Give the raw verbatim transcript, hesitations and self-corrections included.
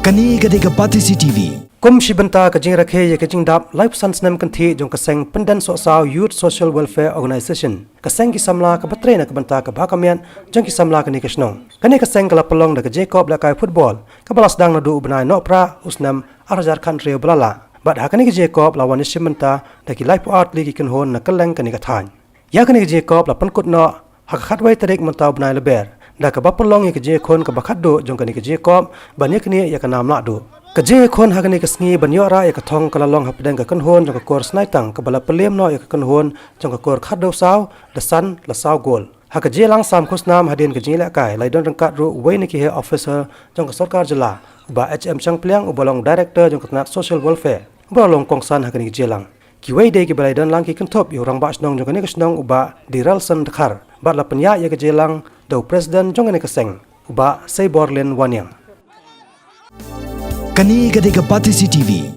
Kane ka dei ka Batesi T V. Kum shi bynta ka jingrakhe ïa ka jingdap laiphew san snem kynthih jong ka seng Pyndensohsaw Youth Social Welfare Organisation, ka seng ki samla kaba trei na ka bynta ka bha ka miat jong ki samla kane ka shnong. Kane ka seng ka la pynlong da ka jingïakop lehkai football kaba la sdang naduh u bnai Nohprah u snem ar hajar khathynriew ba la lah. Bad ha kane ka jingïakop la wan ïashim bynta da ki laiphew ar tylli ki kynhun na kylleng kane ka thaiñ. Ïa kane ka jingïakop la pynkut noh ha ka khatwei tarik mynta u bnai Lber, da kaba pynlong ïa ka jingïakhun kaba khatduh jong kane ka jingïakop ban ïaknieh ïa ka nam lahduh. Ka jingïakhun ha kane ka sngi ban ïoh rah ïa ka thong ka la long hapdeng ka kynhun jong ka kur Snaitang kaba la pynliem noh ïa ka kynhun jong ka kur Khardew Saw da san la saw gol. Ha ka jingïalang sam khusnam hadien ka jingïalehkai la ïadon ryngkat ruh uwei na ki heh officer jong ka sorkar jylla, u Bah H M Shangpliang uba long director jong ka tnat social welfare, uba la long kongsan ha kane ka jingïalang. Kiwei de kiba la ïadon lang ki kynthup ïa u rangbah shnong jong kane ka shnong u Bah Diralson Dkhar, bad la pynïaid ïa ka jingïalang da u president jong kane ka seng u Bah Seiborlin Wanniang. Kane ka dei ka Batesi T V.